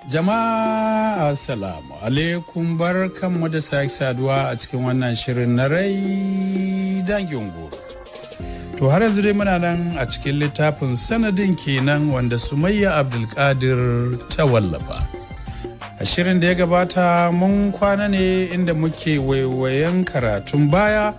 Jama'a, assalamu alaikum, barkanmu da sake saduwa a cikin wannan shirin na Rai Dangin Goro. To, har yanzu dai muna nan a cikin littafin Sanadin Kenan, wanda Sumayya Abdulkadir ta wallafa. A shirin da ya gabata mun kwana ne inda muke waiwayen karatun baya,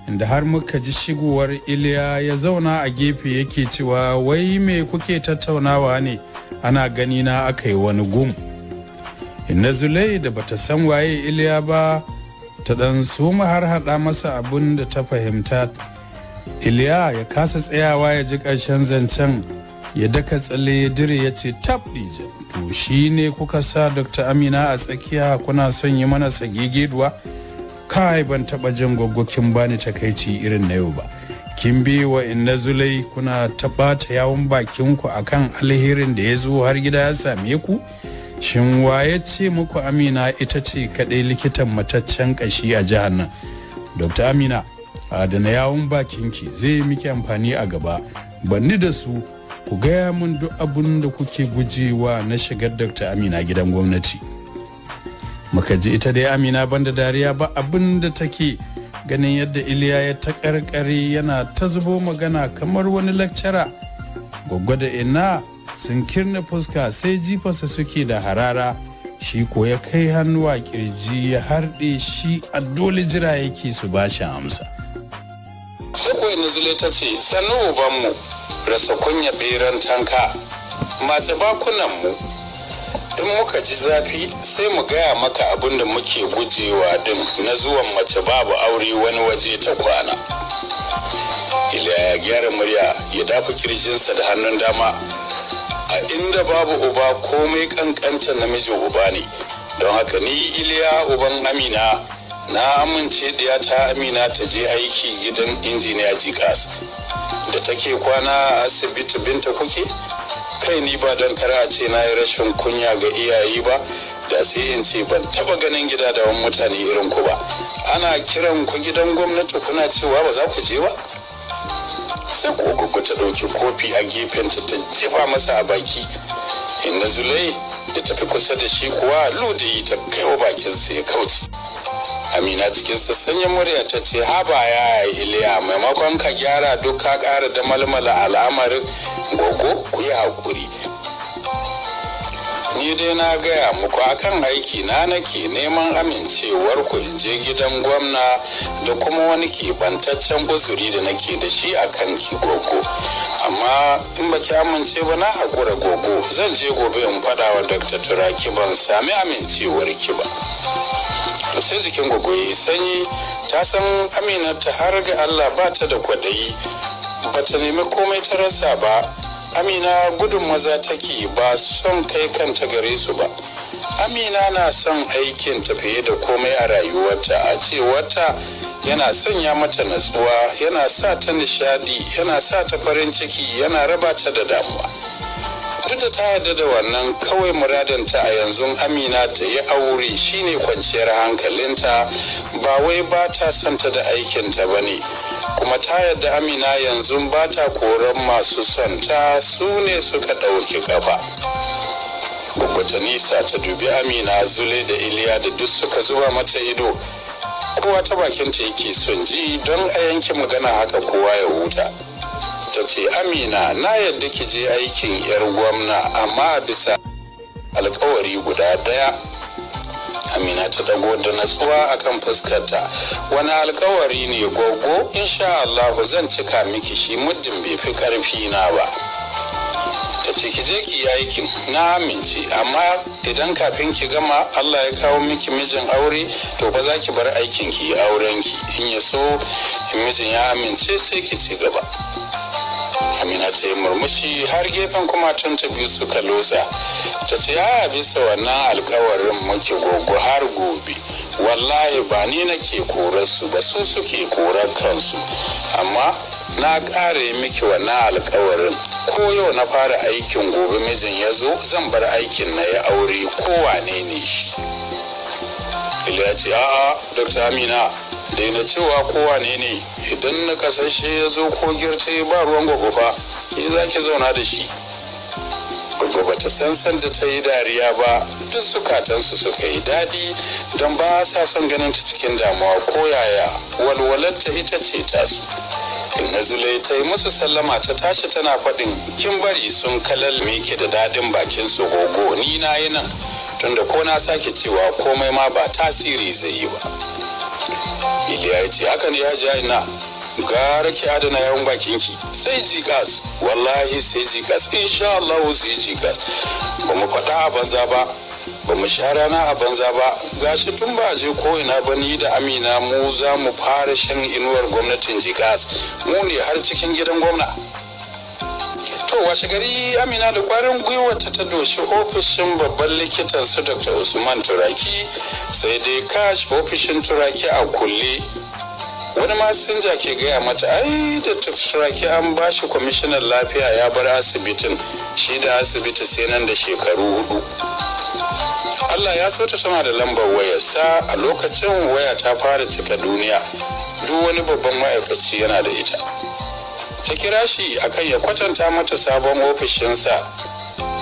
inda har muka ji shigowar Iliya, ya zauna a gefe yake cewa, "Wai me kuke tattaunawa ne? Ana gani na aka yi wani gum." Inna Zulai da bata san waye Iliya ba ta dan suma har hada masa abun da ta fahimta. Iliya ya kasa tsayawa ya ji ƙarshen zancen, ya daka tsalle ya dire ya ce, "Tab dija, to shi ne kuka sa Dr. Amina a tsakiya kuna son yi mana sagegeduwa? Kai, ban taba jin gwaggwakin bani takaici irin na yau ba. Kin bi wa Inna Zulai kuna ta ɓata yawun bakinku akan alherin da ya zo har gida ya same ku. Shin waye ce muku Amina ita ce kaɗai likitan mataccen ƙashi a jihar nan? Dr. Amina, adana yawun bakinki, zai yi miki amfani a gaba. Banni da su, ku gaya min duk abin da kuke gujewa na shigar Dr. Amina gidan gwamnati." Muka ji ita dai Amina banda dariya ba abin da take. Ganin yadda Iliya ya ta karkare yana ta zubo magana kamar wani lakcara, gwaggwa da ina sun kirna fuska sai jifarsa suke da harara. Shi ko ya kai hannu a kirji ya harɗe shi, a dole jira yake su ba shi amsa. Sai kuwa Nuzule ta ce, "Sannu ubanmu, rasa kunya beran tanka, masu bakunanmu. In muka ji zafi sai mu gaya maka abin da muke gujewa din na zuwan mace babu aure wani waje ta kwana." Iliya ya gyara murya, ya dafa kirjinsa da hannun dama. "A inda babu uba, komai kankanta namiji uba ne. Don haka ni Iliya uban Amina na amince ta Amina ta je aiki gidan Injiniya Jikas da take kwana a asibiti. Binta kuke kai, ni ba don kar a ce na yi rashin kunya ga iyaye ba, da sai in ce ban taba ganin gida da wani mutane irin ku ba. Ana kiran ku gidan gwamnati kuna cewa ba za ku je ba." Sai ko gugu ta ɗauki kofi a gefenta ta jefa masa a baki. Inda Zulai da tafi kusa da shi kuwa ludayi ta kaiwa bakinsa ya kauce. Amina cikin sassanyen murya ta ce, "Haba ya Iliya, maimakon ka gyara duk ka ƙara da malmala al'amarin. Gogo, ku yi haƙuri. Ni dai na gaya muku akan aiki na nake neman amincewar ku in je gidan gwamna, da kuma wani keɓantaccen uzuri da nake da shi akan ki gogo. Amma in baki amince ba, na haƙura gogo. Zan je gobe in faɗa wa Dr. Turaki ban sami amincewar ki ba." To, sai jikin gogo yi sanyi. Ta san Amina ta har ga Allah ba ta da kwaɗayi, ba ta nemi komai ta rasa ba. Amina gudun maza take, ba son kai kanta gare su ba. Amina na son aikin ta fiye da komai a rayuwarta. A cewarta yana sanya mata natsuwa, yana sa ta nishadi, yana sa ta farin ciki, yana raba ta da damuwa. Duk da ta yarda da wannan, kawai muradinta a yanzu Amina ta yi aure, shine kwanciyar hankalinta. Ba wai ba ta son ta da aikinta ba ne. Kuma ta yarda Amina yanzu ba ta koran masu son ta, su ne suka ɗauki kafa. Ta nisa ta dubi Amina, Zule da Iliya da duk suka zuba mata ido, kowa ta bakinta yake son ji don a yanke magana haka kowa ya huta. Ta ce, "Amina, na yadda ki je aikin yar gwamna, amma a bisa alkawari guda daya." Amina ta dago da natsuwa akan fuskarta. "Wani alkawari ne gogo? Insha Allahu zan cika miki shi, muddin bai fi karfi na ba." Ta ce, "Ki je ki yi aikin, na amince, amma idan kafin ki gama Allah ya kawo miki mijin aure, to fa za ki bar aikin ki yi auren ki. In ya so, in mijin ya amince, sai ki ci gaba." Amina ta yi murmushi har gefen kumatun ta biyu suka lotsa. Ta ce, "A bisa wannan alkawarin muke gogo, har gobe. Wallahi ba ni nake korar su ba, su suke korar kansu. Amma na ƙare miki wannan alkawarin, ko yau na fara aikin, gobe mijin ya zo, zan bar aikin na ya aure, ko wane ne shi." Iliya ce, "A'a Dr. Amina, daina cewa ko wane ne. Idan na kasashe ya zo ko girte, ba ruwan gwagwa fa, ke za ki zauna da shi." Gwagwa ba ta san sanda ta yi dariya ba. Duk zukatansu suka yi daɗi don ba sa son ganin ta cikin damuwa ko yaya, walwalarta ita ce tasu. Inna Zulai ta yi musu sallama ta tashi tana faɗin, kin bari sun kalal miki da daɗin bakin su gogo, ni na yi nan tunda ko na sake cewa komai ma ba tasiri zai yi ba. Iliya ya ce, haka ne Hajiya Inna, gara ki adana yawon bakinki, sai jikas, wallahi sai jikas, insha Allah sai jikas. Ba mu faɗa a banza ba, ba mu sha rana a banza ba, gashi tun ba je ko ina ba ni da Amina mu za mu fara shan inuwar gwamnatin jikas, mu ne har cikin gidan gwamna. To washe gari Amina da kwarin gwiwa ta doshi ofishin babban likitan su Dr. Usman Turaki, sai dai kash ofishin Turaki a kulle. Wani masinja ke gaya mata, ai da Turaki an bashi kwamishinan lafiya ya bar asibitin, shi da asibiti sai nan da shekaru 4. Allah ya so ta tana da lambar wayarsa, a lokacin waya ta fara cika duniya, duk wani babban ma'aikaci yana da ita. Ta kira shi akan ya kwatanta mata sabon ofishinsa,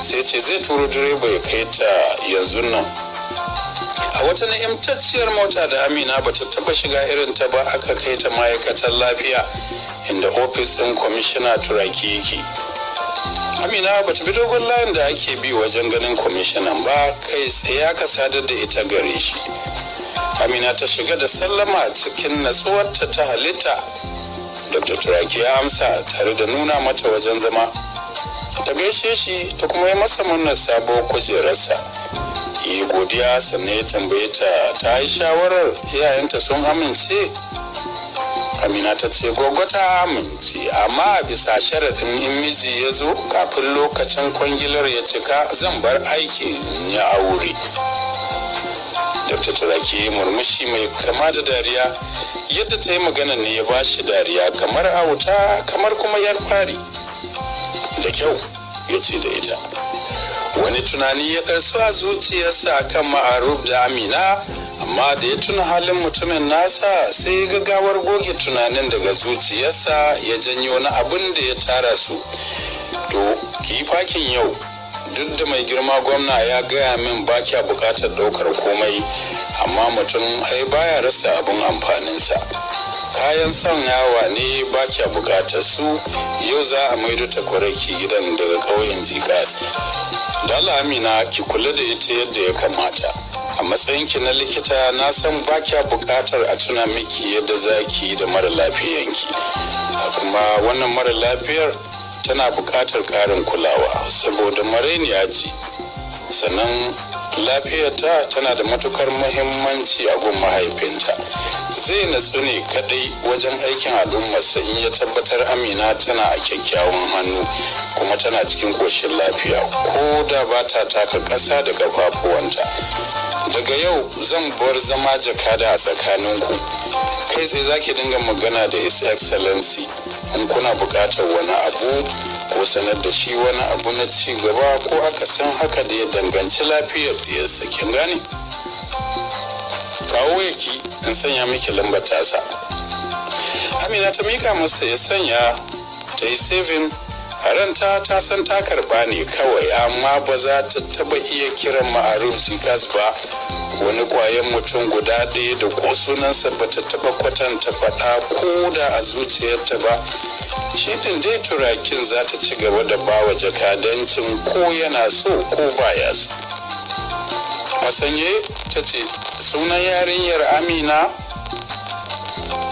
sai ce zai turo direba ya kai ta yanzu nan. A wata ni'imtacciyar mota da Amina bata taba shiga irin ta ba aka kai ta ma'aikatan lafiya inda ofis ɗin kwamishina Turaki yake. Amina bata bi dogon layin da ake bi wajen ganin kwamishinan ba, kai tsaye aka sadar da ita gare shi. Amina ta shiga da sallama cikin natsuwarta ta halitta. Dr. Turaki ya amsa tare da nuna mata wajen zama. Ta gaishe shi ta kuma yi masa murnar sabuwar kujerarsa. Yi godiya sannan ya tambaye ta ta yi shawarar iyayenta sun amince. Amina ta ce gwaggo ta amince, amma a bisa sharaɗin in miji ya zo kafin lokacin kwangilar ya cika zan bar aiki ya aure. Dr. Turaki murmushi mai kama da dariya, yadda ta yi magana ne ya ba shi dariya kamar auta kamar kuma yar fari. Da kyau, ya ce da ita. Wani tunani ya ɗarsu a zuciyarsa akan Ma'aruf da Amina, amma da ya tuna halin mutumin nasa sai gaggawar goge tunanin daga zuciyarsa ya janyo wani abin da ya tara su. To, ki yi fakin yau, duk da mai girma gwamna ya gaya min ba kya bukatar ɗaukar komai, amma mutum ai baya rasa abin amfaninsa. Kayan sanyawa ne ba kya bukatar su, yau za a maido takwaraki gidan daga ƙauyen Jikas. Dala Amina ki kula da ita yadda ya kamata. A matsayinki na likita na san ba kya bukatar a tuna miki yadda za ki yi da mara lafiyanki. Kuma wannan mara lafiyar tana bukatar ƙarin kulawa saboda marainiya ce. Sannan lafiyarta tana da matukar muhimmanci a gun mahaifinta. Zai natsu ne kadai wajen aikin al'ummarsa in ya tabbatar Amina tana a kyakkyawan hannu kuma tana cikin koshin lafiya ko da ba ta taka ƙasa da ƙafafuwanta. Daga yau zan bar zama jakada a tsakaninku. Kai tsaye zaki dinga magana da His Excellency in kuna buƙatar wani abu ko sanar da shi wani abu na ci gaba ko aka san haka da ya danganci lafiyar diyarsa, kin gane? Kawo yaki in sanya miki lambar tasa. Amina ta mika masa ya sanya ta yi saving. A ranta ta san ta karba ne kawai, amma ba za ta taba iya kiran Ma'aruf Jikas ba. Wani kwayan mutum guda ɗaya da ko sunansa ba ta taba kwatanta faɗa ko da a zuciyarta ba. Shi ɗin dai Turakin za ta ci gaba da bawa jakadancin ko yana so ko baya so. A sanye ta ce, sunan yarinyar Amina?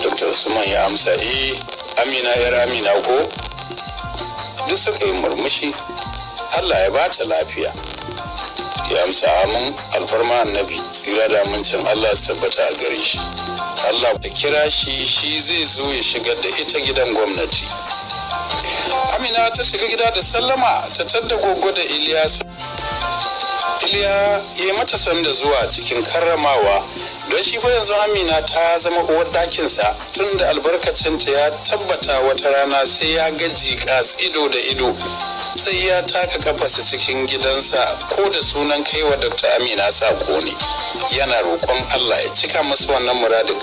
Dr. Usman ya amsa, eh, Amina yar Amina ko? Duk suka yi murmushi. Allah ya bata lafiya. Ya amsa, amin, alfarma annabi tsira da amincin Allah su tabbata a gare shi. Allah da kira shi, shi zai zo ya shigar da ita gidan gwamnati. Amina ta shiga gida da sallama ta tadda gogo da Iliya. Iliya ya mata sanda zuwa cikin karramawa, don shi fa yanzu Amina ta zama uwar ɗakinsa tun da albarkacinta ya tabbata wata rana sai ya ga jikas ido da ido, sai ya taka kafarsa cikin gidansa ko da sunan kaiwa Dr. Amina sako ne. Yana roƙon Allah ya cika masa wannan muradin.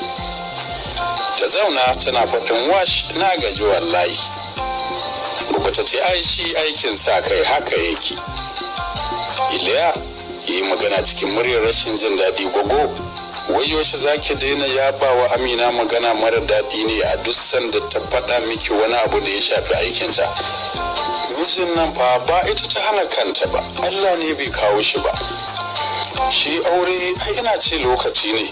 Ta zauna tana faɗin, wash na gaji wallahi. Gogo ta ce, ai shi aikin sa kai haka yake. Iliya Yi magana cikin muryar rashin jin daɗi. Gogo, wai yaushe za ki daina yaba wa Amina magana mara daɗi ne a duk sanda ta faɗa miki wani abu da ya shafi aikinta? Mijin nan fa ba ita ta hana kanta ba, Allah ne bai kawo shi ba. Shi aure ai ina ce lokaci ne.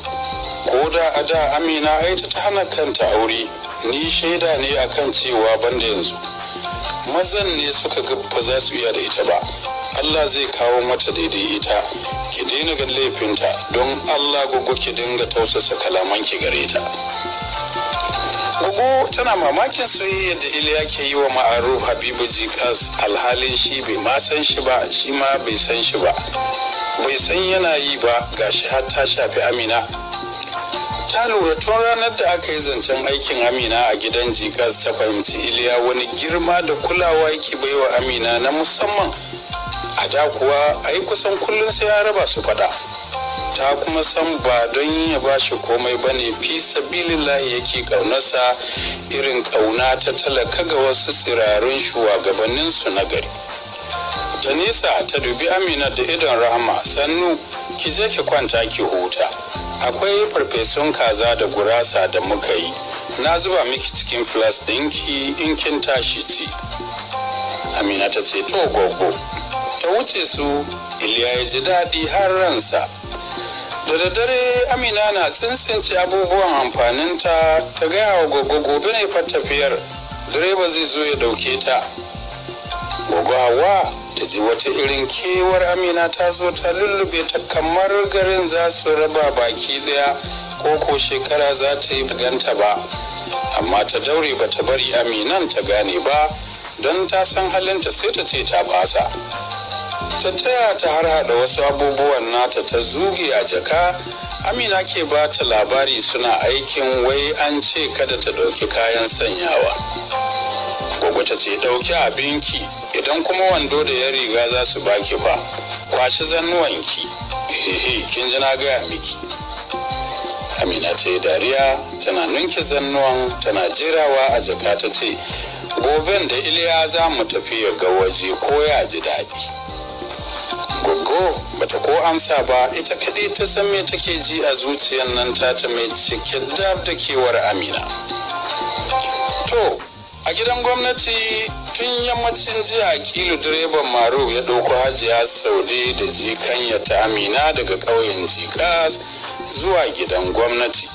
Ko da a da Amina ai ta ta hana kanta aure, ni shaida ne akan cewa banda yanzu. Mazan ne suka ga ba za su iya da ita ba. Allah zai kawo mata daidai ita. Ki daina ga laifinta, don Allah gogo ki dinga tausasa kalaman ki gare ta. Gogo tana mamakin soyayya da Iliya ke yi wa Ma'aruf Habibu Jikas, alhalin shi bai ma san shi ba, shi ma bai san shi ba. Bai san yana yi ba, gashi har ta shafi Amina. Ta lura tun ranar da aka yi zancen aikin Amina a gidan Jikas ta fahimci Iliya wani girma da kulawa yake baiwa Amina na musamman. A da kuwa a yi kusan kullum sai ya raba su fada. Ta kuma san ba don ya ba shi komai ba ne, fi sabilillahi yake ƙaunarsa irin ƙauna ta talaka ga wasu tsirarun shugabanninsu na gari. Ta nisa ta dubi Amina da idon rahama. Sannu, ki je ki kwanta ki huta. Akwai farfesun kaza da gurasa da muka yi, na zuba miki cikin flas ɗinki in kin tashi ci. Amina ta ce to gogo. Ta wuce su. Iliya ya ji daɗi har ransa. Da daddare Amina na tsintsince abubuwan amfaninta ta gaya wa gogo gobe ne fa tafiyar, direba zai zo ya ɗauke ta. Gogo Hawa ta ji wata irin kewar Amina ta zo ta lullube ta kamar garin za su raba baki ɗaya, ko ko shekara za ta yi ganta ba. Amma ta daure ba ta bari Aminan ta gane ba, don ta san halinta sai ta ce ta fasa. Ta taya ta har hada wasu abubuwan nata ta zuge a jaka. Amina ke ba ta labari suna aikin wai an ce kada ta ɗauki kayan sanyawa. Gogo ta ce ɗauki abinki, idan kuma wando da ya riga za su baki fa, kwashi zannuwanki. Hehe, kin ji na gaya miki. Amina ta yi dariya tana ninke zannuwan tana jerawa a jaka ta ce goben da Iliya za mu tafi ya ga waje ko ya ji daɗi. Goggo bata ko amsa ba, ita kaɗai ta san me take ji a zuciyar nan tata mai cike dab da kewar Amina. To, a gidan gwamnati tun yammacin jiya Akilu direban Maruf ya ɗauko Hajiya Saude da jikanya ta Amina daga ƙauyen Jikas zuwa gidan gwamnati.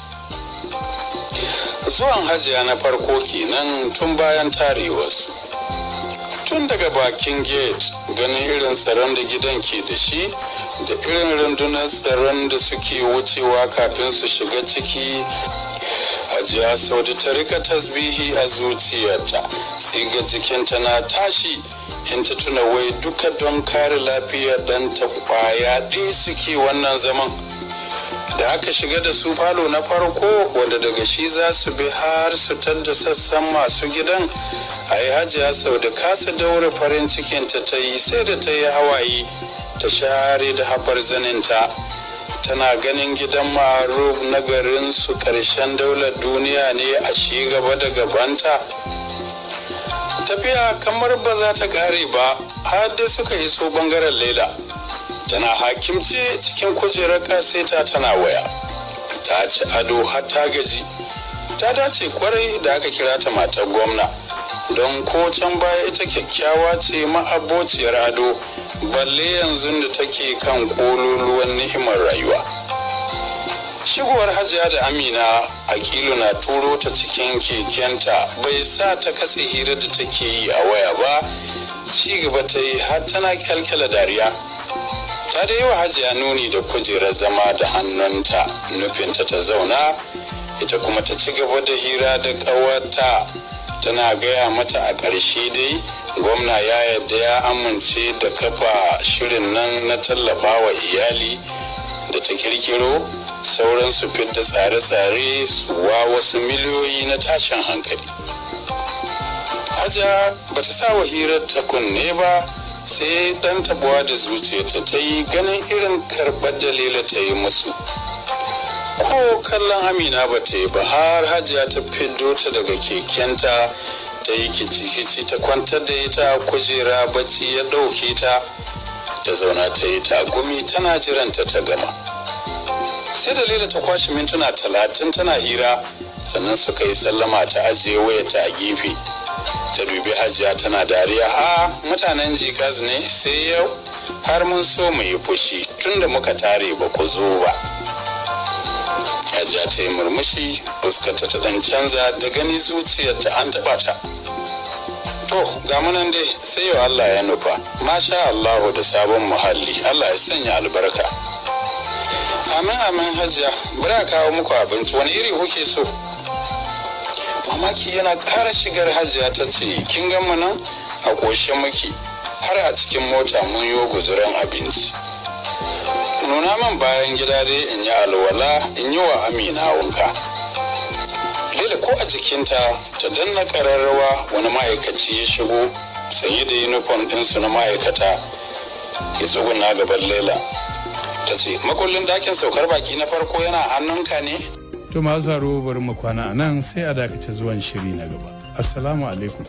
Zuwan Hajiya na farko kenan tun bayan tarewarsu. Tun daga bakin gate ganin irin tsaron da gidan ke da shi da irin rundunar tsaron da suke wucewa kafin su shiga ciki, Hajiya Saude ta rika tasbihi a zuciyarta, tsiga jikinta na tashi in ta tuna wai duka don kare lafiyar ɗanta kwaya ɗaya suke wannan zaman. Da aka shiga da su falo na farko wanda daga shi za su bi har su tadda sassan masu gidan, a yi Hajiya Saude kasa daure farin cikinta ta yi sai da ta yi hawaye ta share da haɓar zaninta. Tana ganin gidan Maruf na garin su ƙarshen daular duniya ne a shi gaba da gabanta. Tafiya kamar ba za ta ƙare ba har dai suka iso bangaren Laila. Tana hakimce cikin kujerar kaseta tana waya. Ta ci ado har ta gaji. Ta dace kwarai da aka kira ta matar gwamna, don ko can baya ita kyakkyawa ce ma'abociyar ado, balle yanzu da take kan kololuwan ni'imar rayuwa. Shigowar Hajiya da Amina, Akilu na turo ta cikin kekenta bai sa ta katse hira da take yi a waya ba, ci gaba ta yi har tana kyalkyala dariya. Ta da yi wa Hajiya nuni da kujerar zama da hannunta, nufinta ta zauna, ita kuma ta ci gaba da hira da ƙawarta. Tana gaya mata a ƙarshe dai gwamna ya yarda ya amince da kafa shirin nan na tallafawa iyali da ta kirkiro, sauran su fidda tsare-tsare su wa wasu miliyoyi na tashin hankali. Hajiya bata sa wa hirar ta kunne ba, sai dan tabuwa da zuciyarta ta yi ganin irin karɓar dalila ta yi musu. Ko kallon Amina ba ta yi ba har Hajiya ta fiddo ta daga kekenta ta yi kici-kici ta kwantar da ita kujera, bacci ya ɗauke ta. Ta zauna ta yi tagumi tana jiranta ta gama. Sai da Laila ta kwashe mintuna 30 tana hira, sannan suka yi sallama. Ta ajiye wayarta a gefe, ta dubi Hajiya tana dariya. "A mutanen Jikas ne sai yau? Har mun so mu yi fushi tunda muka tare ba ku zo ba." Hajiya ta yi murmushi, fuskarta ta dan canza, da gani zuciyarta an taɓa ta. "To, ga munan dai, sai yau Allah ya nufa. Masha Allahu da sabon muhalli, Allah ya sanya albarka." "Amin, amin Hajiya. Bari a kawo muku abinci. Wani iri kuke so?" Mamaki yana ƙara shigar Hajiya. Ta ce, "Kin gan mu nan a ƙoshe muke, har a cikin mota mun yi guzuran abinci. Nuna man bayan gida dai in yi alwala, in yi wa Amina wanka." Lila ko a jikinta, ta danna ƙararrawa. Wani ma'aikaci ya shigo sanye da uniform ɗinsu na ma'aikata, ya tsuguna gaban Laila. Ta ce, "Makullin dakin saukar baki na farko yana hannunka ne?" To masu haro, bari mu kwana a nan, sai a dakace zuwan shiri na gaba. Assalamu alaikum.